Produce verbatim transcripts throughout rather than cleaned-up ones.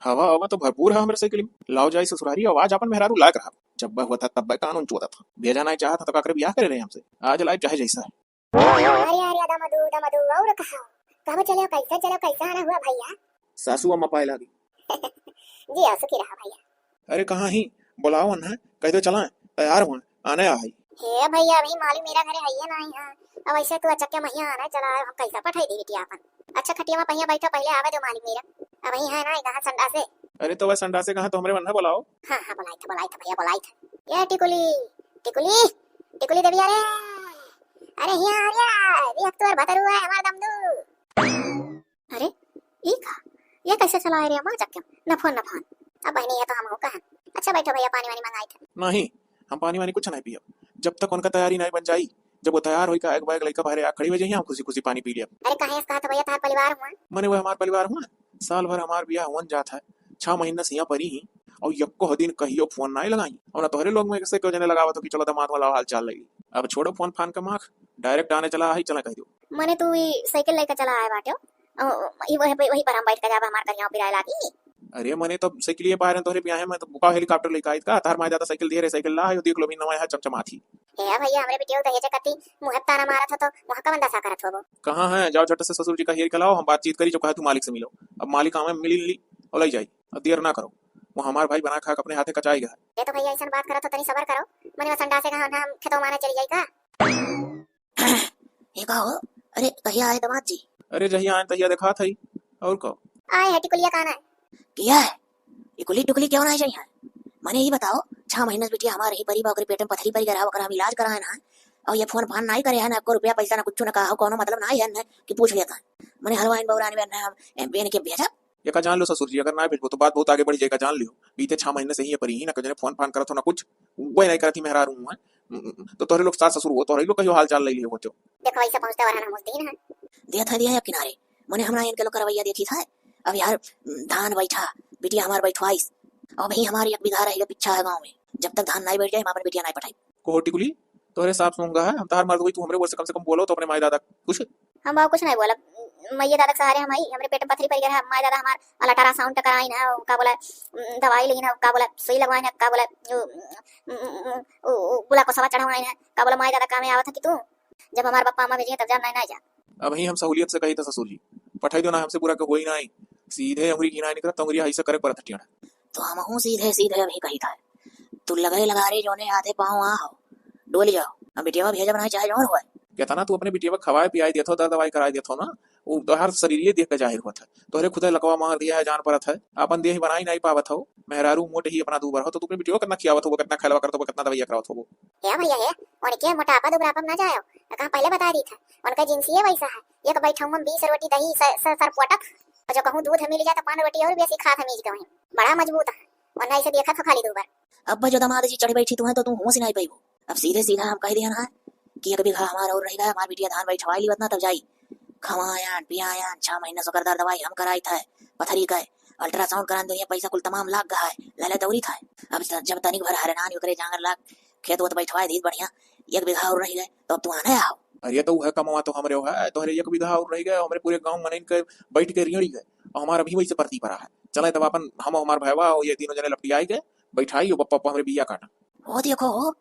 हवा, हवा तो भरपूर है हमरे साइकिल में। लाओ जाई ससुरारी, आवाज आपन मेहरारू लायक रहा। जब वह होता तब वह कानून चोदत था। भेजा नहीं चाहत था तो काकरे बियाह करे रहे हमसे। आज लाइव चाहे जैसा है। अरे, अरे, दमदू, दमदू, और कहा? कब चले, कैसे चले, कैसे आना हुआ भैया? सासू अम्मा पाए लागी। जी, आ, सुखी रहा भैया। अरे, कहाँ ही? बुलाओ ना, कह दो चलाएं, तैयार हुआ, आने आ है। हे भैया, अभी मालिक मेरा घरे है ही नहीं है। अब ऐसे तू अचक्के महिया आना चला, हम कैसा पठाई दी बिटिया अपन? अच्छा, खटिया में पहिया बैठा, पहले आवे दो मालिक मेरा। अब वही है ना, कहाँ संडासे? अरे, तो वह संडासे कहाँ, तो हमरे मन है, बुलाओ। हाँ, हाँ, बुलाई था, बुलाई था भैया, बुलाई था। ये टिकुली, टिकुली, टिकुली देवी, अरे, अरे, हिया आ रे, ये तोर भतरू है, हमार दमदू। अरे, ई का? ये कैसे चला रे अम्मा चक्के? न फोन, न फोन। अब बहनी, ये तो हम हो कहन। अच्छा, बैठो भैया, पानी वानी मंगाई थे। नहीं, हम पानी वानी कुछ नहीं पियब। जब तक उनका तैयारी नहीं बन जाई, जब वो तैयार होई का एक बैग लइका बाहरे आ खड़ी हो जाइए, हम खुशी खुशी पानी पी लियब। अरे, काहे ऐसे कहा था भैया, तार परिवार हुआ? मने वो हमार परिवार हुआ, साल भर हमार बियाह हुआ जात है, छह महीना से यहाँ परी ही, और यक्को दिन कहियो फोन नहीं लगाई, और ना तोहरे लोग में से क्यों जने लगावत हो कि चलो दमाद वाला हाल चाल लगी। अब छोड़ो फोन फान का माख, डायरेक्ट आने चला आई, चला कह दो। मने तू ई साइकिल लेके चला आए बाटे, ओ, ई वही पे, वही पर हम बैठ के जाब, हमार करिया पिराए लागी। अरे मने तो साइकिल ये पाए रहे तोहरे बियाहे में, तो बुका हेलीकॉप्टर लेके आई का? तार माय दादा साइकिल दे रहे, साइकिल ला, यो देख लो, भी नवा है, चमचमात ही। ए भैया, हमरे बिटिया दहेज कती मुँह ताना मारत हो तो वहाँ का बंदा सा करत होबो। कहाँ है? जाओ झट से ससुर जी का हेर के लाओ, हम बातचीत करी, जो कहा तू मालिक से मिलो। अब मालिक आवे, मिली ली और ले जाई, अब देर ना करो। वो हमार भाई बना खा के अपने हाथे कचाई गया है। ये तो भैया ऐसा बात करत हो, तनी सबर करो। मने वो संडासे कहा ना, हम खेतों माने चली जाई का? ये का हो? अरे, कहिया आए दामाद जी? अरे, जहिया आए तहिया देखात हई। और का? आए है टिकुलिया, कान है? किया है? टिकुली टुकुली क्यों ना चाहिए? मने ये बताओ, छह महीने से बिटिया हमारे ही परी बा, ओकरे पेट में पथरी परी गया, ओकर हम इलाज कराए ना, और ये फोन फान नहीं करे है ना, एको रुपया पैसा ना कुछ ना कहा, कोनो मतलब नहीं है ना कि पूछ लेता है। मने हलवाइन बौराइन में ना हम, ए, बेन के भेजब। एका जान लो ससुर जी, अगर ना भेजबो तो बात बहुत आगे बढ़ जाएगा, जान लियो। बीते छह महीने से ही ये परी ही ना, कजने फोन फान करत हो ना कुछ, वही नहीं करत ही मेहरारू है। तो तोहरे लोग सास ससुर हो, तोहरे लोग कहियो हाल चाल ले लियो होते हो। देखो, ऐसे पहुँचते वरन हम उस दिन है। दिया था, दिया है किनारे, मने हमरा इनके लोग करवैया देखी था। अब यार, धान बैठा, बिटिया हमार बैठवाइस, अब ही हमारी एक बीघा रहेगा पीछा है गाँव में, जब तक धान नहीं बैठ जाए, हम अपन बिटिया नहीं पठाई। कोहो टिकुली, तोहरे साफ सूंघा है, हम तहार मर्द हुई, तू हमरे ओर से कम से कम बोलो तो अपने माई दादा कुछ। हम बाबू कुछ नहीं बोलब, माई दादा के सहारे हम आई, हमरे पेट में पथरी पड़ गया है, माई दादा हमार वाला अल्ट्रासाउंड कराइन है, का बोला, दवाई लेइन है, का बोला, सुई लगवाइन है, का बोला, उ, उ, उ, उ, उ, गुलाकोसवा चढ़वाइन है, का बोला, माई दादा कामे आवत है कि तू, जब हमार बापा अम्मा भेजिए तब जा, नहीं, नहीं जा। अब ही हम सहूलियत से कही था ससुर जी, पठाई दो ना, हमसे बुरा के होई नहीं, सीधे अंगुरी की ना निकलत, अंगुरी ऐसे करे परत हटियाना। तो हमहू सीधे सीधे अभी कही था, तू लगे लगा रे जोने आधे पाँव आ हो, डोल जाओ, अब बिटिया भेजब ना चाहे जौन होए। केतना तू अपने बिटिया खवाए पियाए देत हो, दर दवाई कराए देत हो ना, वो तोहार शरीर ये देख के जाहिर होत है। तोहरे खुदे लकवा मार दिया है, जान परत है, आपन देह बनाई नहीं पावत हो, मेहरारू मोट ही अपना दूबर हो, तो तू अपने बिटिया कितना खियावत हो, कितना खैलवा करत हो, कितना दवाइया करावत हो। हे भैया हे, उनके मोटापा दुबरापा में ना जाओ, कहाँ पहले बता दी था, उनका जिनसिए वैसा है, एक बैठा में बीस रोटी दही स-, स-, सर पोटक, और जो कहूँ दूध मिल जाए तो पान रोटी और बेसी खात हमीज कहूँ, बड़ा मजबूत है, वरना ऐसे देखत हो खाली दूबर। अब जो दामाद जी चढ़ बैठी तू है तो तू होश नहीं पाइबो। अब सीधे सीधा हम कह दिया ना कि एक बीघा हमार और रह गया, हमार बिटिया धान बैठवाई ली उतना तब जाई। खवायन पियायन, छह महीना से ओकर दर दवाई हम कराई था, पथरी का अल्ट्रासाउंड करान दुनिया पैसा कुल तमाम लाग गया है, लले दौरी था। अब स-, जब तनिक भर हरनान ओकरे जांगर लाग खेत वोत बैठवाए दीत बढ़िया, एक बीघा और रह गए तो अब तू आने आओ। अरे तो वह कमवा तो हमरे हो है, तोहरे एक बीघा और रह गए, हमरे पूरे गांव मनइन के बैठ के रियड़ी गए, और हमार अभी वैसे परती पड़ा है। चले तब अपन हम हमार भैवा और ये तीनों जने लपटियाई गए, बैठाई, ओ पप्पा, पप्पा, हमरे बिया काटा। हो देखो हो,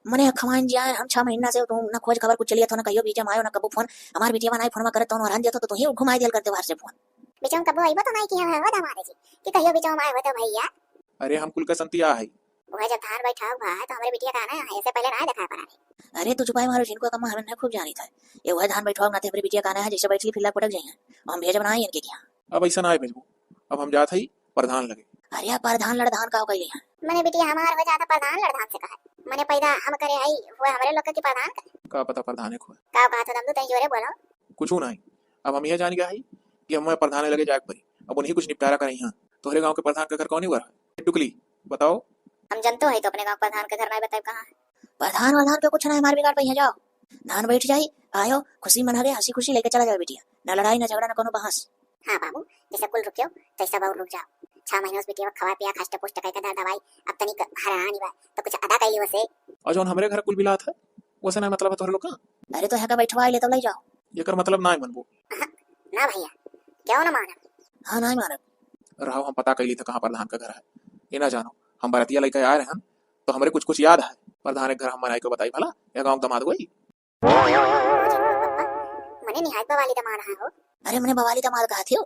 मने खवाइन जिया, हम छह महीना से तुम ना खोज खबर कुछ चलिए तो ना कहियो बीच में आयो ना कबू फोन, हमार बिटिया बनाई फोन में करत तो हरन देतो तो तुही घुमाई दियल करते बाहर से फोन। बीच में कबू आइबो तो नहीं किया है, हो दामाद जी, कि कहियो बीच में आए हो तो भैया। अरे हम कुल का संतिया है। वह जब धान बैठा हुआ है तो हमरे बिटिया का आना है, ऐसे पहले ना देखा पड़ा नहीं। अरे तू चुपाई मारो, जिनको कम हमें ना खूब जानी था। ये वह धान बैठा हुआ ना थे, हमरे बिटिया का आना है, जैसे बैठ ली फिर लाग पटक जाइए। हम भेजब ना इनके क्या। अब ऐसा ना है भेजबो, अब हम जात हई प्रधान लगे। अरे, प्रधान लड़धान का हो गई है? मने बिटिया हमार हो जाता प्रधान लड़धान से कहा। मने पैदा हम करे हई, हुआ हमरे लोग के प्रधान करे। का पता प्रधान एक हुआ। का कहा था दमदू, तई जोरे बोलो। कुछ नहीं, अब हम यह जान गया है कि हम प्रधान लगे जाए परी। अब उन्हीं कुछ निपटारा करें यहाँ। तोहरे गांव के प्रधान का घर कौन ही हुआ है? टुकली, बताओ। हम जनतो है तो अपने गांव के प्रधान के घर नहीं बताए कहाँ है। प्रधान वधान के कुछ नहीं, मार बिगाड़ पे यहाँ जाओ। धान बैठ जाई, आयो, खुशी मना के हंसी खुशी लेके चला जाओ बिटिया। ना लड़ाई, ना झगड़ा, ना कोनो बहस। हाँ बाबू, जैसे कुल रुक्यो, तैसे बाबू रुक जाओ। छह महीनों से बिटिया खवा पिया, हष्ट पुष्ट करके दर दवाई, अब तनिक हरानी बा, तो कुछ अदा कैली वसे। और जौन हमरे घर कुल बिलात है, वसे ना मतलब है तोहरे लोग का? अरे तो यहाँ का बैठवा ले तो ले जाओ। एकर मतलब ना मनबो। अहं, ना भैया, क्यों ना मानब? हाँ, ना मानब। रहो, हम पता कइ ली थे कहाँ प्रधान का घर है। ये ना जानो, हम बरतिया लइके आए रहन, तो हमरे कुछ कुछ याद है। प्रधान के घर हम मनाई के बताई भला, या गाँव के दमाद होई। मने निहायत बवाली दमाद है हो। अरे मने बवाली दमाद कहत हो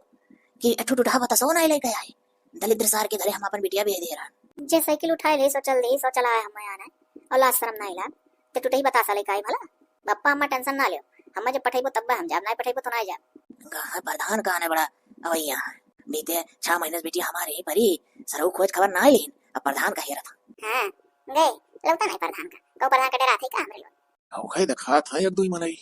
कि अठू टुटहा बतासो ना लइके आए। दलिद्र सार के घरे हम अपन बिटिया भेज दे रहन। जे साइकिल उठाए ले सो चल दे, सो चला आए हम आना। और लाज शर्म ना इला। ते टुटही बतासा लइके आई भला। बप्पा अम्मा टेंशन ना लियो। हमें जब पठेबो तब हम जाब, ना पठेबो तो ना जाब। कहाँ प्रधान का आने बड़ा अवैया है। बीते छह महीने से बिटिया हमारे यहीं परी, सरऊ खोज खबर ना लेन। अब प्रधान का हेरत। हाँ, गए, लौटा नहीं प्रधान का। कौ प्रधान का डरा थे का हमरे लोग? अउ है देखात है एक दुई मनई।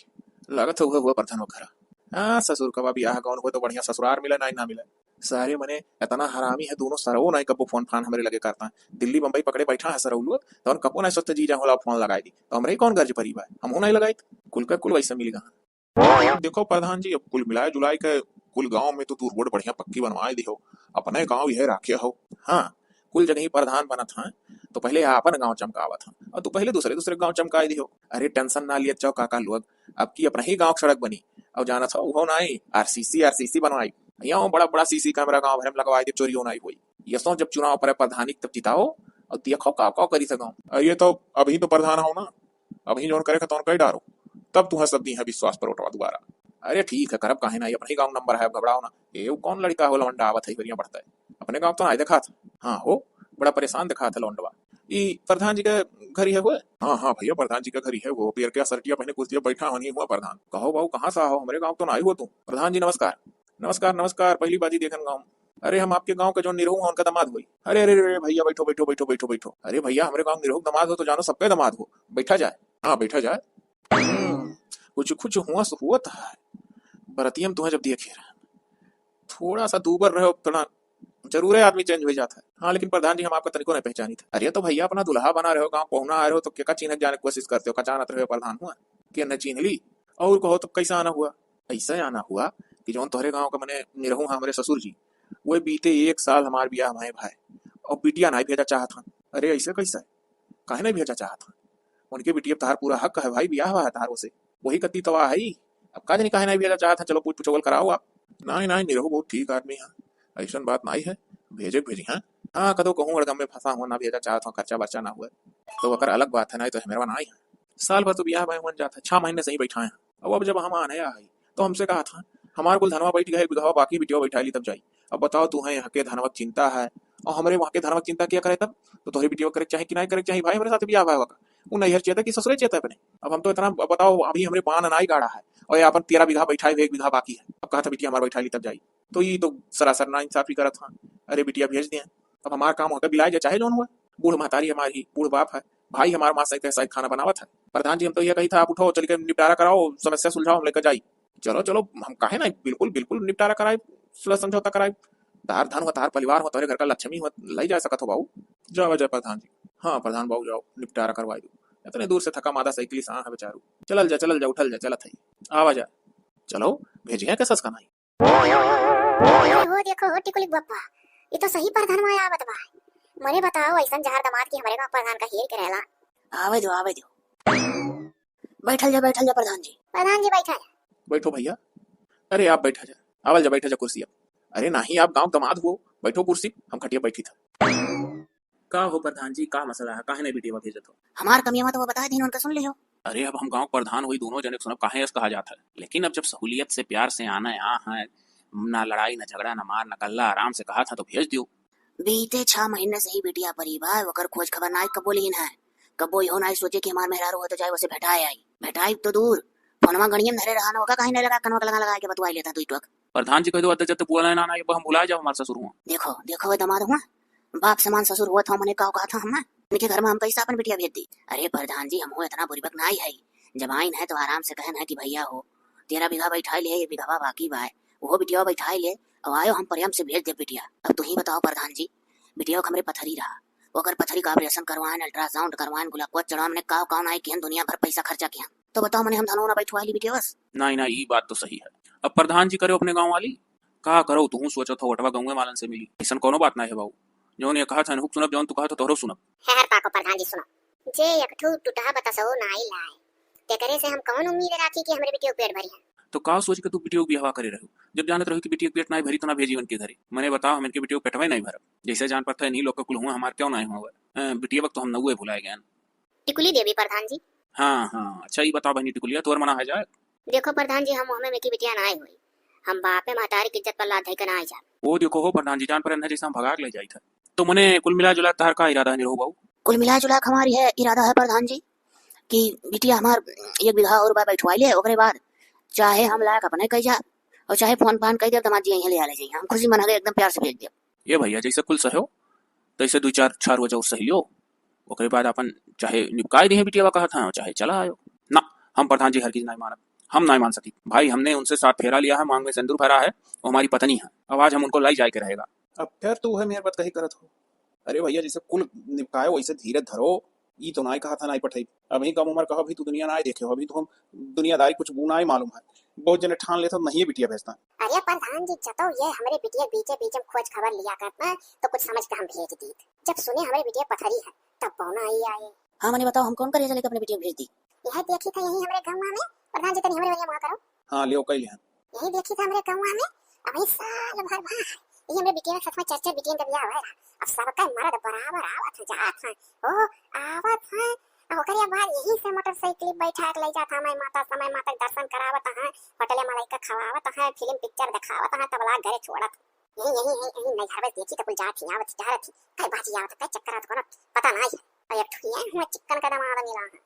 लागत है हुआ हुआ प्रधान वगैरह। हाँ, ससुर कबा बियाह गौन हुआ तो बढ़िया ससुरार मिले, नाई ना मिले। सारे मने इतना हरामी है, दोनों सरऊ नाई कब्बो फोन फान हमरे लगे करता है। दिल्ली बम्बई पकड़े बैठा है सरऊ लोग, तो उन कब्बो नाई सोचते जीजा होला फोन लगाई दी। तो हमरे ही कौन गर्ज परी बा, हम हूँ नाई लगाई। कुल का कुल वैसे मिल गया। देखो प्रधान जी, अब कुल मिलाए जुलाए के कुल गांव में तो तू रोड बढ़िया पक्की बनवाए दिहो, अपने गांव यह राखे हो। हाँ, कुल जगह ही प्रधान बनत हैं, तो पहले आपन गांव चमकावत हैं, और तू पहले दूसरे दूसरे गांव चमकाए दिहो। अरे टेंशन ना लियत जाओ काका लोग, अब की अपना ही गांव सड़क बनी, और जानत हो वो नाई आरसीसी, आरसीसी बनवाई, यहाँ बड़ा बड़ा सीसी कैमरा गांव भर में लगवाए दे, चोरी हो नाई होई। ये सो जब चुनाव पर प्रधानी तब जिताओ, और देखो का का करी सको। अरे तो अभी तो प्रधान हो ना, अभी जौन करे के तौन कई डारो, तब तुहे सब दी है विश्वास पर वोटवा दोबारा। अरे ठीक है, करब काहे ना, ये अपने ही गाँव नंबर है, अब घबराओ ना। ए, वो कौन लड़का हो लवंडा आवत है, बढ़िया बढ़ता है। अपने गाँव तो ना देखा था। हाँ हो, बड़ा परेशान देखा था लवंडवा। ई प्रधान जी के घर ही है हुए? हाँ, हाँ भैया, प्रधान जी के घर ही है वो। पियर के असरटिया पहने कुर्सिया बैठा होनी हुआ प्रधान। कहो बाबू, कहाँ से आओ? हमरे गाँव तो ना आई हो तू। प्रधान जी नमस्कार। नमस्कार, नमस्कार, पहली बाजी देखन गाँव। अरे हम आपके गाँव के जौन निरहू हैं उनका दामाद होई। अरे, अरे, अरे, भैया बैठो, बैठो, बैठो, बैठो, बैठो। अरे भैया, हमरे गाँव निरहू के दामाद हो तो जानो सबके दामाद हो। बैठा जाए। हाँ, बैठा जाए। हम्म, कुछ, कुछ हुआ से हुआ था। बरतिया में तुहें जब देखे रहे, थोड़ा सा दूबर रहे, थोड़ा जरूर है आदमी change हो जाता है। हाँ, लेकिन प्रधान जी हम आपका तनिको नहीं पहचानी था। अरे तो भैया अपना दुल्हा बना रहे हो, गाँव पहुना आ रहे हो, तो क्या का चिन्ह जाने की कोशिश करते हो, का जानत रहे हो प्रधान हुआ? कि न चिन्ह ली, और कहो तब कैसा आना हुआ? ऐसा आना हुआ कि जौन तोहरे गाँव का मने निरहू हैं हमरे ससुर जी, वो बीते एक साल हमार बियाह भए भाई, और बिटिया नहीं भेजा चाहत हन। अरे ऐसे कैसे? काहे नहीं भेजा चाहत हन? उनके बिटिया तहार पूरा हक है भाई, बियाह हुआ है तहार उसे, वही कत्ती तवा है। अब का जानी काहे नहीं भेजा चाहत हन, चलो पूछ पुछौल कराओ आप। नहीं, नहीं, निरहू बहुत ठीक आदमी है, ऐसन बात नहीं है, भेजे भेजी हैं। हाँ, कदो कहूँ अड़गम में फंसा हुआ ना भेजा चाहत हूँ, खर्चा बर्चा ना हुआ, तो ओकर अलग बात है, नहीं तो हमेरवा नहीं है। साल भर तो बियाह भए हुआ जाता है, छह महीने से ही बैठा है। अब, अब जब हम आने आई, तो हमसे कहा था, "हमार कुल धनवा बैठ गए, बिगहवा बाकी बिटिया बैठा ली तब जाई।" अब बताओ, तू है यहाँ के धनवा के चिंता है, और हमरे वहाँ के धनवा के चिंता क्या करे तब? तो तोहरी बिटिया करे के चाही कि नहीं करे के चाही भाई, हमरे साथ बियाह भाई का? वो नैहर चेता कि ससुरे चेता अपने? अब हम तो इतना ब-, बताओ, अभी हमरे बान नाई गाड़ा है, और ये अपन तेरह बीघा बैठा है, एक बीघा बाकी है। अब कहा था, "बिटिया हमार बैठा ली तब जाई।" तो ये तो सरासर ना इंसाफी करत हाँ। अरे बिटिया भेज दिए, अब हमार काम होकर बिलाए जा, चाहे जौन हुआ। बूढ़ महतारी हमारी, बूढ़ बाप है, भाई हमार माँ सहित सहित खाना बनावत है। प्रधान जी, हम तो यह कही था, आप उठो, चल के निपटारा कराओ, समस्या सुलझाओ, हम लेकर जाई। चलो, चलो, हम काहे ना, बिल्कुल, बिल्कुल निपटारा कराई, सुलह समझौता कराई। तार धन हो, तार परिवार हो, तोरे घर का लक्ष्मी हो, ले जा सकत हो बाबू। जाओ, जाओ प्रधान जी। हाँ प्रधान बाबू, जाओ, निपटारा करवाई दो। इतने दूर से थका मादा साइकिल से आ है बेचारू। चलल जा, चलल जा, उठल जा, चलत है। आवा जा। चलो, भेजिया के सस का नाई। अरे हो देखो हो टिकुली बप्पा, ये तो सही प्रधान में आवत बा। मने बताओ, ऐसन जहर दामाद की हमरे गाँव प्रधान का हेर के रहला। आवे दो, आवे दो। बैठल जा, बैठल जा प्रधान जी। प्रधान जी बैठा जा। बैठो भैया। अरे आप बैठा जा, आवल जा, बैठा जा कुर्सी अब। अरे नाही, आप गाँव दामाद हो, बैठो कुर्सी, हम खटिया बैठी था। का हो प्रधान जी, का मसला है, काहे नहीं बिटिया भेजत हो? हमार कमिया तो वो बता दीन, उनका सुन लियो। अरे अब हम गाँव प्रधान हुई, दोनों जने सुनब, काहे ऐस कहा जात है? लेकिन अब जब सहूलियत से प्यार से आना यहाँ है, ना लड़ाई, ना झगड़ा, ना मार, ना कल्ला, आराम से कहा था तो भेज दियो। बीते छह महीने से ही बिटिया परी बा, ओकर खोज खबर नाई कबो लीन है। कबो इहो नाई सोचे कि हमार मेहरारू हो तो जाए, उसे भेटाए आई। भेटाई तो दूर, फोनमा गणियन धरे रहा ना, ओका काहे नहीं लगा, कनवा के लगा लगा के बतुआई लेता दुई टोक। प्रधान जी कह दो, अद्दत जद्दत बोला ना, ना, ये हम भुला जाओ हमार ससुर हुआ। देखो, देखो, ए दामाद हुआ, बाप समान ससुर हुआ था, मने का कहा था हमार? इनके घर में हम कैसे अपन बिटिया भेज दी? अरे प्रधान जी, हम हो इतना बुरिबक नाई है, जब आइन है तो आराम से कहन है कि भैया हो, तेरह बीघा बैठाई ले, ये बीघवा बाकी बा, वो बिटिया बैठाई ले, और आयो हम प्रेम से भेज दे बिटिया। अब तू ही बताओ प्रधान जी, बिटिया को हमरे पथरी रहा, ओकर पथरी का ऑपरेशन करवाएन, अल्ट्रासाउंड करवाएन, ग्लूकोज चढ़वाएन, मने काव काव नाई किहन, दुनिया भर पैसा खर्चा किहन। तो बताओ मने हम धनवा ना बैठवा ली बिटिया बस? नाई, नाई, ई बात तो सही है। अब प्रधान जी करो अपने गाँव वाली, का करो, तुहूँ सोचत हो, वोटवा गाँवे वालन से मिली। ऐसन कौनो बात ना है बाबू। जौन ये कहा था, हुक सुनब, जौन तू कहा था, तोहरो सुनब। है हर पाको प्रधान जी सुनो। जे एक ठो टुटहा बतासो नाई लाए, तेकरे से हम कौन उम्मीद राखी कि हमरे बिटिया पेट भरी है? तो का सोच के तू बिटिया के बियाहवा करे रहो, जब जानत रहो कि बिटिया के पेट नाई भरी तो ना भेजी उनके घरे? मने बताओ, हम इनके बिटिया के पेटवे नाई भरब। जैसे जान पड़ता है, इन्हीं लोग का कुल हुआ, हमार क्यों नाई हुआ? अ, बिटिया वक्त तो हम नउए भुलाए गए। टिकुली देवी प्रधान जी। हाँ, हाँ, अच्छा, ई बताओ बहनी टिकुलिया, तोर मना है जाए? देखो प्रधान जी, हम हमें में की बिटिया नाई हुई, हम बापे महतारी की इज्जत पर लात धई के नाई जाए। ओ देखो हो प्रधान जी, जान पर है जैसे हम भगा के ले जाई था। तो मने कुल मिला जुला तार का इरादा है निरहू बाबू? कुल मिला जुला के हमारी है इरादा है प्रधान जी कि बिटिया हमार एक बीघा और बा बैठवाई ले, ओकरे बाद चाहे हम लायक अपने कह जा और चाहे फोन फान कह दे, दामाद जी यहीं ले आ ले जाइए, हम खुशी मना के एकदम प्यार से भेज दे। ये भैया, जैसे कुल सहो, तैसे दो चार, चार रोज और सह लियो, ओकरे बाद अपन चाहे निपकाई दिहे बिटिया कहत हैं, चाहे चला आयो। ना, हम प्रधान जी हर चीज नहीं मानत, हम नहीं मान सकी भाई। हमने उनसे सात फेरा लिया है, मांग में सिंदूर भरा है, वो हमारी पत्नी है, अब आज हम उनको लाई जाए के रहेगा। अब फिर तू है मेरे बात कही करत हो? अरे भैया, जैसे कुल निपकायो वैसे धीरे धरो, ई तो नाई कहा था नाई पठाई। अभी कम उम्र कहो, अभी तू दुनिया नाई देखे हो, अभी तो हम दुनियादारी कुछ बू नाई मालूम है, बहुत जने ठान लेते नहीं बिटिया भेजता। अरे प्रधान जी, जतो ये हमरे बिटिया बीचे बीचे में खोज खबर लिया करत ना, तो कुछ समझ के हम भेज दीत। जब सुने हमरे बिटिया पथरी है, तब पौना आई आए। हाँ, मने बताओ, हम कौन करे चले के अपने बिटिया भेज दी? यह देखी था यही हमरे गाँव में, प्रधान जी तनी हमरे वजह करो। हाँ, लियो कई लिहन। यही देखी था हमरे गाँव में, अभी साल भर बा, ये हमरे बिटिया के सच में चर्चा बिटिया के बियाह हुआ है। अब सबका मर्द बराबर आवत है, जात है, ओ आवत है। अब ओकरे बाद यही से मोटरसाइकिल बैठा के ले जात है, मैं माता समय माता के दर्शन करावत है, होटल में लइका खवावत है, फिल्म पिक्चर दिखावत है, तब लाग घरे छोड़त। यही, यही, यही, यही नैहर में देखी तो कुल जात ही आवत ही टहरत ही, कई बाजी आवत है, कई चक्कर आवत, कोनो पता ना है। और एक ठुइया हुआ चिक्कन का दमाद मिला है।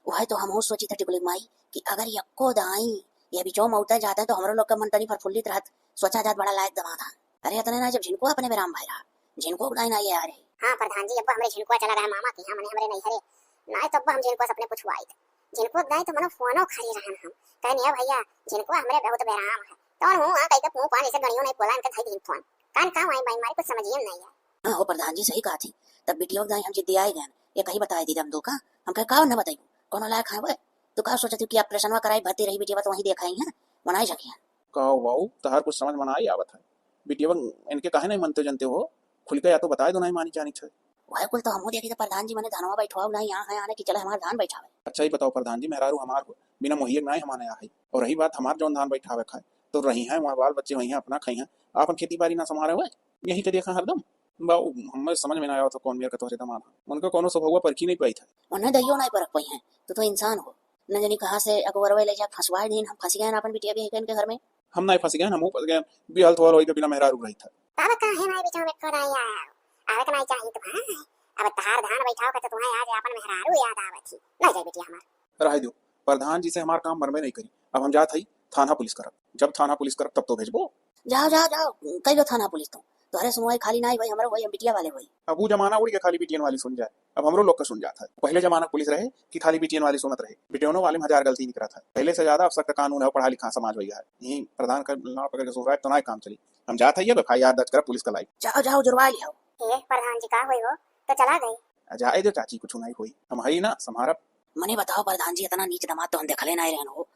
वह तो हमहू सोची था टिकुली माई कि अगर यक्को दाई ये बिचो मौता जाता है तो हमरो लोग का मन तनी प्रफुल्लित रहत, सोचा जात बड़ा लायक दमाद है। अरे इतने ना, जब झिनको अपने बेराम भय रहा, झिनको दाई ना ये आ रहे। हाँ प्रधान जी, अब हमरे झिनको चला गया मामा के यहाँ, मने हमरे नैहरे, ना तो अब हम झिनको से अपने पूछवाई थे। झिनको दाई तो मनो फोनो खरी रहन हम, कहने, "ए भैया, झिनको हमरे बहुत बेराम है।" तो हूँ, हाँ, कही के मुँह पान ऐसे गणियों नहीं बोला, इनका धई दिन फोन। कान का वाई बाई मारी कुछ समझिए में नहीं है। हाँ हो प्रधान जी, सही कहा थी। तब बिटिया के दाई हम जिद्दी आए गए, ये कही बताए दी दम दो का, हम कहे का न बताई, कोनो लायक है वो? तू का सोचत हो कि ऑपरेशनवा कराई, भर्ती रही बिटिया तो वहीं देखाई है, मनाई जाके है। का बाऊ, तहार कुछ समझ में ना आई आवत है। बिटिया इनके काहे नहीं मनते जनते हो? खुल के या तो बताए दो, नहीं मानी जानी छे। वह कुल तो हमहू देखी तो प्रधान जी मने धनवा बैठवाओ नहीं यहाँ है आने की चले हमार धान बैठावे। अच्छा ही बताओ प्रधान जी, मेहरारू हमार हो, बिना मोहिए के नहीं हमारे यहाँ है। और रही बात हमार जौन धान बैठावे खाए, तो रही है वहाँ बाल बच्चे वहीं अपना खाई हैं, आपन खेती बाड़ी ना संभारे हुए, यही के देखा हरदम। बाऊ, हमें समझ में ना आवत हो कौन मेर का तोहरे दमाद है। उनका कोनो स्वभाव परखी नहीं पाई था। उन्हें दहियो नहीं परख पाई हैं, तू तो इंसान हो। न जानी कहाँ से अगवरवे ले जा फंसवाए दीन, हम फंस गए हैं अपन बिटिया भी है इनके घर में। हम नहीं फंस गए, हम फंस गए, बिहल थोल होई के बिना मेहरारू रही था। तब काहे माई बिचाऊ में कराई आया? आवे के नहीं चाहिए तुम्हें। अब तहार धान बैठाओ के तो तुम्हें आज अपन मेहरारू याद आवत ही। नहीं जाए बिटिया हमार। रहे दो, प्रधान जी से हमार काम बनबे नहीं करी। अब हम जात हई थाना पुलिस करब। जब थाना पुलिस करब तब तो भेजबो। जाओ, जाओ, जाओ, कई लो थाना पुलिस तो। तोहरे सुनवाई खाली ना ही भाई, हमरो भाई, हम बिटिया वाले भाई। अब वो जमाना उड़ के खाली बिटियन वाली सुन जाए, अब हमरो लोग का सुन जात है। पहले जमाना पुलिस रहे कि खाली बिटियन वाली सुनत रहे, बिटियनों वाले में हजार गलती निकलत है। पहले से ज्यादा अब सख्त कानून है, पढ़ा लिखा समाज भैया है। यही प्रधान का नाम पकड़ के सुन रहा है तो ना काम चली। हम जात है, ये एफ आई आर दर्ज कर पुलिस का लाई। जाओ, जाओ, जुड़वा लियो। ये प्रधान जी का होई हो, तो चला गई। जाए दो चाची, कुछ नहीं होई, हम हई ना, संभारब। मने बताओ प्रधान जी, इतना नीच दमाद तो हम देखले नहीं रहन हो।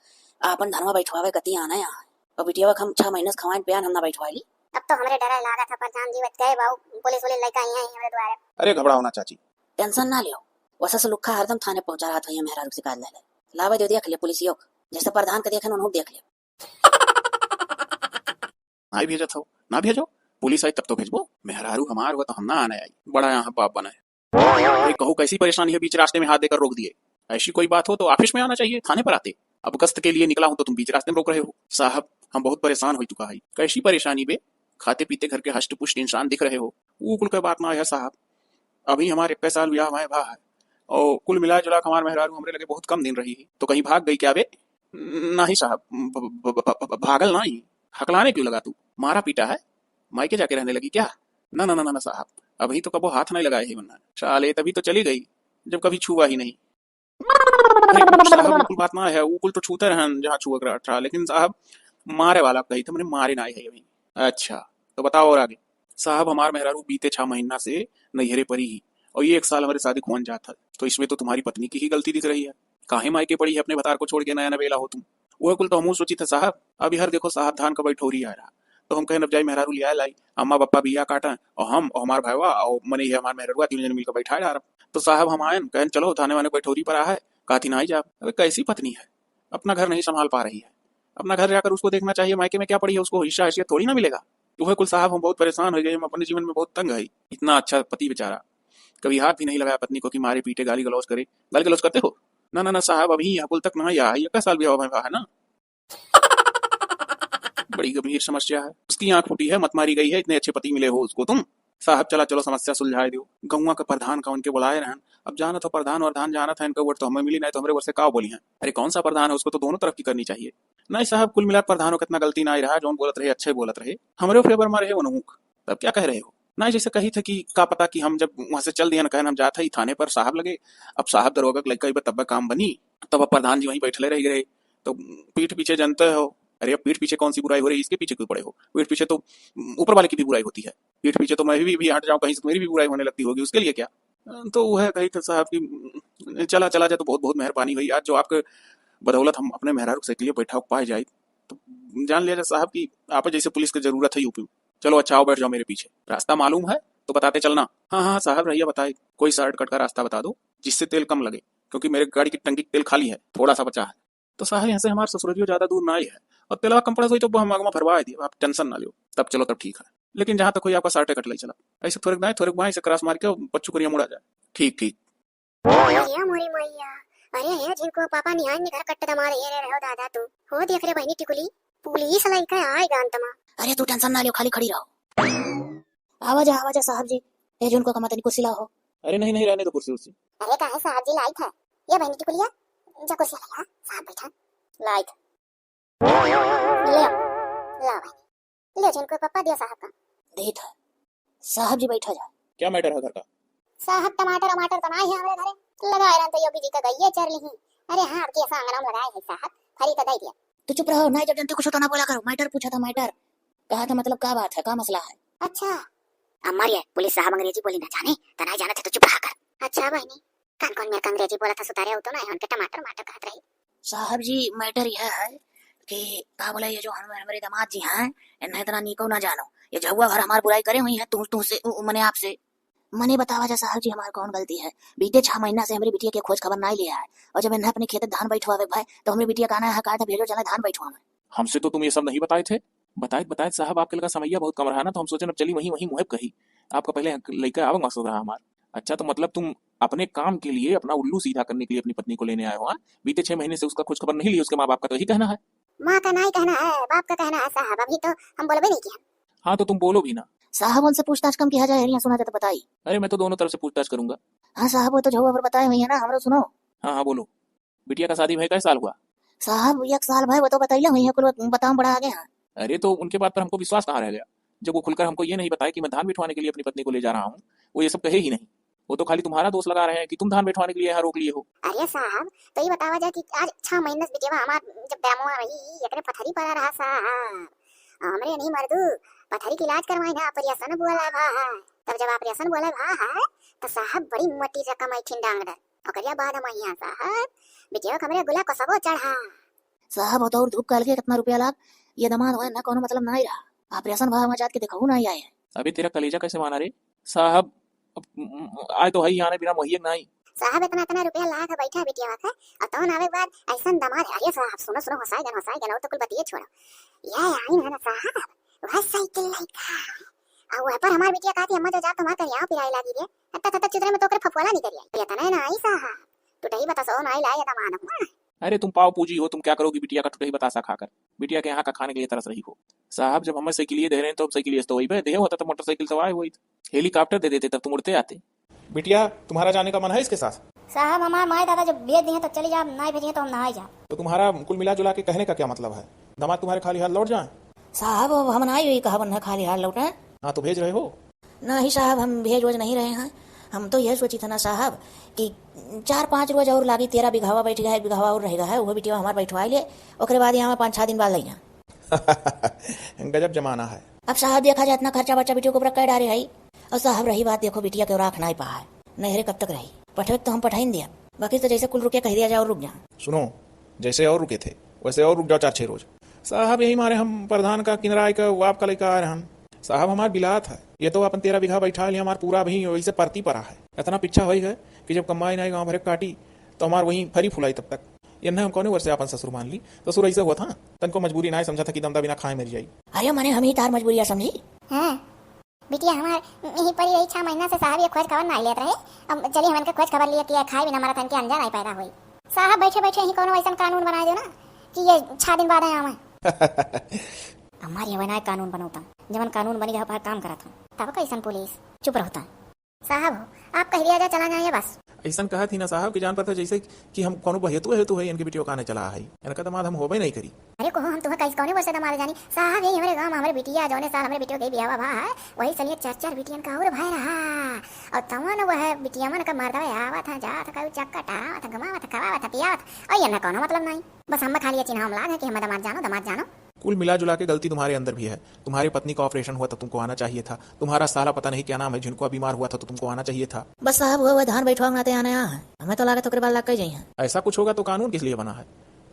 आपन धनवा बैठवावे कती आना यहाँ, और बिटिया हम छह महीने से खवाइन पियान हम ना बैठवाई ली। अब तो हमरे डरे लागत है प्रधान जी, बच गए बाऊ, पुलिस उलिस लेके आई है हमरे द्वारे। अरे घबराओ ना चाची। टेंशन ना लियो, वैसे से लुक्खा हरदम थाने पहुंचा रहा था, ये मेहरारू शिकायत ले ले। लावे दे दिया, देख ले पुलिसियो को, जैसे प्रधान के देखे उन्होंने देख ले। ना भेजत हो, ना भेजो, पुलिस आई तब तो भेजबो। मेहरारू हमार हुआ तो हम ना आने आई, बड़ा यहाँ बाप बना है। अरे कहू कैसी परेशानी है, बीच रास्ते में हाथ देकर रोक दिए। ऐसी कोई बात हो तो ऑफिस में आना चाहिए, थाने पर आते। अब गश्त के लिए निकला हूँ तो तुम बीच रास्ते में रोक रहे हो। साहब, हम बहुत परेशान हो चुका है। कैसी परेशानी बे? खाते पीते घर के हष्ट पुष्ट इंसान दिख रहे हो। वो कुल का बात ना है साहब, अभी हमारे इक्कीस साल ब्याह हुए भा है, और कुल मिला जुला के हमार मेहरारू हमरे लगे बहुत कम दिन रही है। तो कहीं भाग गई क्या बे? नहीं साहब, ब-, ब-, ब-, ब-, भागल नहीं। हकलाने क्यों लगा तू? मारा पीटा है? मायके जाके रहने लगी क्या? ना, ना, ना, ना, ना साहब, अभी तो कबो हाथ नहीं लगाए है वरना। साले तभी तो चली गई, जब कभी छुआ ही नहीं। नहीं, साहब, वो कुल बात ना है, वो कुल तो छूते रहन जहाँ छुआ के रहा, लेकिन साहब, मारे वाला कही थे, मैंने मारे ना आए है अभी। अच्छा, तो बताओ और आगे। साहब, हमार मेहरारू बीते छह महीना से नैहरे परी ही, और ये एक साल हमारे शादी को होन जात है, तो इसमें तो तुम्हारी पत्नी की ही गलती दिख रही है। काहे मायके पड़ी है अपने भतार को छोड़ के, नया नवेला हो तुम। वह कुल तो हमहू सोची थे साहब। अभी हर देखो साहब, धान का बैठोरी आ रहा, तो हम कहें अब जाई मेहरारू लिया लाई, अम्मा बप्पा बिया काटा, और हम और हमार भाईवा और मने ये हमार मेहररुआ तीन जन मिलकर बैठा डारब। तो साहब हम आयन, कहन चलो धाने वाने बैठोरी पर आ है, कहती ना आई जाब। अबे कैसी पत्नी है, अपना घर नहीं संभाल पा रही है। अपना घर जाकर उसको देखना चाहिए, मायके में क्या पड़ी है, उसको हिस्सा हैसियत थोड़ी ना मिलेगा। वह कुल साहब, हम बहुत परेशान हो गए, हम अपने जीवन में बहुत तंग है। इतना अच्छा पति बेचारा, कभी हाथ भी नहीं लगाया पत्नी को कि मारे पीटे, गाली गलौज करे। गाली गलौज करते हो? ना ना ना साहब, अभी यह कुल तक ना आया है, इक्कीस साल भी हुआ है ना। बड़ी गंभीर समस्या है। उसकी आंख फूटी है, मत मारी गई है, इतने अच्छे पति मिले हो उसको तुम। साहब चला चलो समस्या सुलझाए दो। गौवा का प्रधान का उनके बुलाए रहन। अब जानत हो प्रधान वरधान जानत है, इनका वोट तो हमें मिली, नहीं तो हमरे वोट से का बोली हैं। अरे कौन सा प्रधान है, उसको तो दोनों तरफ की करनी चाहिए। नहीं साहब, कुल मिला प्रधानों कितना गलती ना ही रहा, जौन बोलत रहे अच्छे बोलत रहे, हमरे फेवर में रहे उनहुक। तब क्या कह रहे हो? नहीं जैसे कही थे कि का पता कि हम जब वहां से चल दिया ना, कहन हम जात है थाने पर साहब लगे। अब साहब दरोगा के लड़का ही बा, तब काम बनी। तब अब प्रधान जी वहीं बैठले रह गए। तो पीठ पीछे जानते हो, अरे अब पीठ पीछे कौन सी बुराई हो रही, इसके पीछे क्यों पड़े हो? पीठ पीछे तो ऊपर वाले की भी बुराई होती है। पीठ पीछे तो मैं भी, भी हट जाऊं कहीं से, तो मेरी भी बुराई होने लगती होगी, उसके लिए क्या? तो वह कही थे साहब कि चला चला जा तो बहुत बहुत मेहरबानी हुई, आज जो आपके बदौलत हम अपने मेहरारू के लिए बैठा पाए जाए। तो जान लिया जा साहब कि आप जैसे पुलिस की जरूरत है यूपी में। चलो अच्छा आओ बैठ जाओ मेरे पीछे, रास्ता मालूम है तो बताते चलना। हाँ हाँ साहब रहिया बताए, कोई शॉर्टकट का रास्ता बता दो जिससे तेल कम लगे, क्योंकि मेरे गाड़ी की टंकी तेल खाली है, थोड़ा सा बचा है। तो साहब यहाँ से हमार ससुररियो ज्यादा दूर ना ही है, और तेलवा कम पड़ा सोई तो हम आगमा भरवा दिए, आप टेंशन ना लियो। तब चलो तब ठीक है, लेकिन जहाँ तक हुई आपका शॉर्टकट ले चला, ऐसे थोड़े दाएं थोड़े बाएं से क्रॉस मार के पच्चू करिया मुड़ा जाए। ठीक ठीक। अरे मोरी मैया, अरे हे जिनको पापा निहाय में घर कट्ट दमाद हे रे रहो दादा तू। हो देख रे बहनी टिकुली, पुलिस लइका आए गान तमा। अरे तू टेंशन ना लियो, खाली खड़ी रहो। आवा जा, आवा जा साहब जी। ए जुनको कमा तनी कुर्सी लाओ। अरे नहीं नहीं, रहने दो कुर्सी उर्सी। अरे काहे साहब जी, लाइट है। ये बहनी टिकुलिया, जा कुर्सी ले आ, साहब बैठा। लाइट। ले आओ, लाओ बहनी। ले जुनको पप्पा दियो साहब का। देत है। साहब जी बैठा जा। क्या मैटर है घर का? साहब टमाटर वमाटर तो ना है हमरे घरे। लगाए रहन तो योगी जी का गइये चर ली। अरे हाँ, आपके ऐसा आंगन में लगाए है साहब, फरी तो दे दिया। तू चुप रहो, नहीं जब जनते कुछ तो ना बोला करो। मैटर पूछा था, मैटर। कहा था मतलब का बात है, का मसला है? अच्छा। अम्मा रे, पुलिस साहब अंग्रेजी बोली ना जाने, त नहीं जाने थे तो चुप रहा कर। अच्छा बहनी, कौन कौन मेरे को अंग्रेजी बोला था सुतारे, वो तो नहीं, उनके टमाटर वमाटर कहत रही। साहब जी मैटर यह है कि का बोले, ये जो हम, हमारे दामाद जी हैं, इन्हें इतना नीको ना जानो। ये झुआ भर हमार बुराई करे हुई हैं, तू, तू से, उ, मने आपसे। मने बतावा जा साहब जी, हमार कौन गलती है? बीते छह महीना से हमरी बिटिया के खोज खबर नाई लिया है, और जब इन्हें अपने खेत धान बैठवावे भाई, तो हमरी बिटिया का ना है, कहा था भेजो चला धान बैठवावे। हमसे तो तुम ये सब नहीं बताए थे। बताए बताए साहब, आपके लगा समैया बहुत कम रहा ना, तो हम सोचे अब चली वहीं वहीं मुहब कही। आपका पहले लइका आवक मकसद रहा हमार। अच्छा, तो मतलब तुम अपने काम के लिए, अपना उल्लू सीधा करने के लिए अपनी पत्नी को लेने आए हो, हाँ? बीते छह महीने से उसका खोज खबर नहीं ली, उसके माँ बाप का तो यही कहना है। माँ का नाई कहना है, बाप का कहना है साहब, अभी तो हम बोलबे नहीं किया। हाँ, तो तुम बोलो भी ना। साहब उनसे पूछताछ कम किया जाए, यहाँ सुना जाए तो बताई। अरे, मैं तो दोनों तरफ से पूछताछ करूंगा। हाँ साहब, वो तो झुआ पर बताए हुई है ना, हमरो सुनो। हाँ हाँ, बोलो। बिटिया का शादी भय कै साल हुआ? साहब, एक साल भय, वो तो बतैले हुई है, कुल बताओ बड़ा आगे हैं। अरे, तो उनके बात पर हमको विश्वास कहाँ रह गया, जब वो खुलकर हमको ये नहीं बताए कि मैं धान बिठवाने के लिए अपनी पत्नी को ले जा रहा हूँ। वो ये सब कहे ही नहीं, वो तो खाली तुम्हारा दोष लगा रहे हैं कि तुम धान बिठवाने के लिए यहाँ रोक लिए हो। अरे साहब, तो ये बतावा जा कि आज छह महीने से बिटिया हमार जब डैमवा रही, एकरे पथरी पड़ा रहा साहब, हमरे नहीं मर्दू पथरी के इलाज करवाए ना, ऑपरेशन बोला भा है। तब जब ऑपरेशन बोला भा है, तो साहब बड़ी मोटी रकम आई ठिन डांग डर। ओकरिया बाद हम यहाँ साहब, बिटिया के हमरे गुला को सबो चढ़ा। साहब, हो तो और धूप काल के कितना रुपया लाग, ये दमाद होए ना, कोनो मतलब ना ही रहा। ऑपरेशन भा हुआ जात के देखहू ना ही आए। अबे तेरा कलेजा कैसे माना रे साहब? अब, म, आए तो है ही आने बिना मोहिए नहीं। साहब, इतना, इतना रुपया लाग बैठा बिटिया का, और तौन आवे के बाद ऐसन दमाद, अरे साहब, सुनो, सुनो, होसाए गन, होसाए गन, और तो कुल बतिये छोड़ो। ये आई है ना साहब, वह साइकिल लइका। और वह पर हमार बिटिया कहती, "अम्मा, जो जा, तुम्हार करिया पिराए लागी रे।" हत्ता, हत्ता चुदरे में तो ओकरे फफोला निकल आई। ये तना है ना आई साहब, टुटही बतासो ना आई लाई, ये दमाद हुआ। अरे तुम पाव पूजी हो, तुम क्या करोगी बिटिया का टुटही बतासा खाकर? बिटिया के यहाँ का खाने के लिए तरस रही हो। साहब, जब हमें साइकिल दे रहे हैं, तो हम साइकिल तो वही पे दे होता, तो मोटरसाइकिल तो आए हुई, हेलीकॉप्टर दे देते, तब तुम उड़ते आते। बिटिया, तुम्हारा जाने का मन है इसके साथ? साहब, हमारे माए दादा जब भेज दिए तो चली जाब, ना भेजिए तो हम ना ही जाब। तो तुम्हारा कुल मिला जुला के कहने का क्या मतलब है? दामाद तुम्हारे खाली हाथ लौट जाएं? साहब, अब हम ना ही कहब उन्हें खाली हाथ लौटें। हाँ, तो भेज रहे हो? नहीं साहब, हम भेज वोज नहीं रहे हैं। हम तो यह सोची था ना साहब कि चार पाँच रोज और लागी, तेरह बिघावा बैठ गया है, बिघावा और रहेगा है, वो बिटिया हमार बैठवाई ले, ओकरे बाद यहाँ पाँच छह दिन बाद ले जा। गजब जमाना है। अब साहब देखा जाए, इतना खर्चा बर्चा बिटिया के ऊपर कर डारे है। और साहब रही बात, देखो बिटिया के राख नाई पा है, नहरे कब तक रही? पठवे तो हम पठाई न दिया, बाकी तो जैसे कुल रुके कह दिया जाए और रुक जा। सुनो, जैसे और रुके थे वैसे और रुक जाओ चार छह रोज। साहब यही मारे हम प्रधान का किनराय का वो आपका लइका आ रहन। साहब हमार बिलात है, ये तो अपन तेरह बीघा बैठा लिया, हमार पूरा भी वैसे परती परा है। इतना पीछा होई है कि जब कमाई नाई गाँव भरे काटी तो हमार वहीं फरी फुलाई तब तक। ये ना हम कौने वर्ष से आपन ससुर मान ली? ससुर ऐसे हुआ था, तनको मजबूरी ना समझा था कि दमदा बिना खाए मर जाई। अरे मने हम ही तार मजबूरिया समझी। हाँ, बिटिया हमार यहीं परी रही, छह महीना से साहब ये खोज खबर ना लेत रहे। अब चली हमन के खोज खबर लिए कि ये खाए बिना मरत हन के अंजा नहीं पैदा होई। साहब बैठे बैठे यहीं कोनो ऐसन कानून बना दो ना कि ये छह दिन बाद आवे। हमार ये बनाए कानून बनौता, जवन कानून बनी गया पर काम करत हूँ। तब कैसन पुलिस? चुप रहता। साहब हो, आप कह दिया जा चला जाए बस। ऐसन कहा थी ना साहब कि जान पड़ता जैसे कि हम कोनो बहेतु हेतु है, इनके बिटियो काने चला है, इनका दमाद हम होबे नहीं करी। अरे कोहो, हम तुम्हें कैसे कौने वर्ष से दमाद जानी? साहब यही हमारे गांव में हमारे बिटिया जौने साल हमारे बिटियो गई बियाह भा है, वही साल ये चार चार बिटियन का और भाई रहा। और तवन वह बिटिया मन का मर्दवा आवत है, जात है, कभी चक्कर टावत है, घुमावत है, खवावत है, पियावत है, और ये ना कोनो मतलब नहीं। बस हम खाली ये चिन्हाम लाग है कि हम दमाद जानो, दमाद जानो। कुल मिला जुला के गलती तुम्हारे अंदर भी है। तुम्हारे पत्नी का ऑपरेशन हुआ था, तुमको आना चाहिए था। तुम्हारा साला पता नहीं क्या नाम है, झिनकुआ बीमार हुआ था तो तुमको आना चाहिए था। बस साहब, हुआ हुआ धान बैठवा नाते आने आ है। हमें तो लागत ओकरे बाद लाग के जाई हैं। ऐसा कुछ होगा तो कानून किस लिए बना है?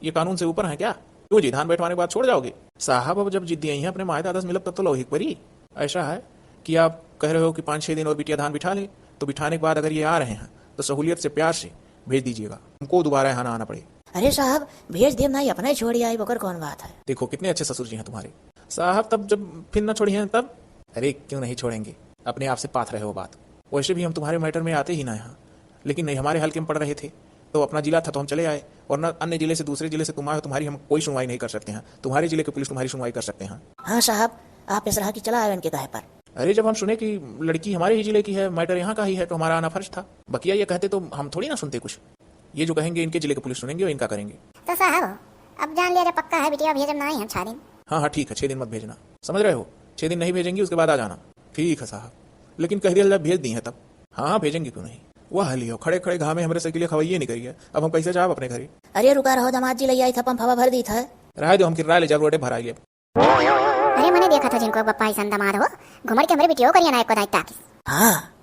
ये कानून से ऊपर है क्या? क्यों जी, धान बैठवाने के बाद छोड़ जाओगे? साहब, अब जब जिद्दी आई हैं अपने माए दादा से मिलब तब तो लौहिक परी। ऐसा है कि आप कह रहे हो कि पाँच छः दिन और बिटिया धान बिठा ले, तो बिठाने के बाद अगर ये आ रहे हैं तो सहूलियत से प्यार से भेज दीजिएगा, हमको दोबारा यहाँ ना आना पड़े। अरे साहब, भेज देब नाई, अपना ही छोड़ी आई, ओकर कौन बात है? देखो कितने अच्छे ससुर जी हैं तुम्हारे। साहब तब जब फिर ना छोड़ी हैं तब? अरे क्यों नहीं छोड़ेंगे, अपने आप से पाथ रहे हो बात। वैसे भी हम तुम्हारे मैटर में आते ही ना यहाँ, लेकिन नहीं हमारे हल्के में पड़ रहे थे, तो अपना जिला था तो हम चले आए, और ना अन्य जिले से, दूसरे जिले से तुम आए हो, तुम्हारी हम कोई सुनवाई नहीं कर सकते हैं। तुम्हारे जिले के पुलिस तुम्हारी सुनवाई कर सकते हैं। हाँ साहब, आप इस रहा कि चला आए उनके कहे पर। अरे जब हम सुने कि लड़की हमारे ही जिले की है, मैटर यहाँ का ही है, तो हमारा आना फर्ज था। बकिया ये कहते तो हम थोड़ी ना सुनते कुछ। ये जो कहेंगे इनके जिले के पुलिस सुनेंगे और इनका करेंगे। तो साहब, अब जान लिया जा पक्का है, बिटिया भेजब ना ही हम छह दिन। हाँ हाँ ठीक है, छह दिन मत भेजना, समझ रहे हो? छह दिन नहीं भेजेंगी, उसके बाद आ जाना। ठीक है साहब, लेकिन कह दिया जाए भेज दी है तब। हाँ हाँ भेजेंगे, क्यों नहीं। वह लियो खड़े खड़े घामे हमरे साइकिलिया खवाइए नहीं करिए, अब हम कैसे जाब अपने घरे? अरे रुका रहो, दमाद जी ले आई था, पंप हवा भर दी था। रहे दो, हम किराया ले जाब, रोडे भराई लेब। अरे मने देखा था झिनकुआ बप्पा ऐसन दमाद हो, घुमड़ के हमरे बिटियो करिया ना एको दाई ताकिस। हाँ,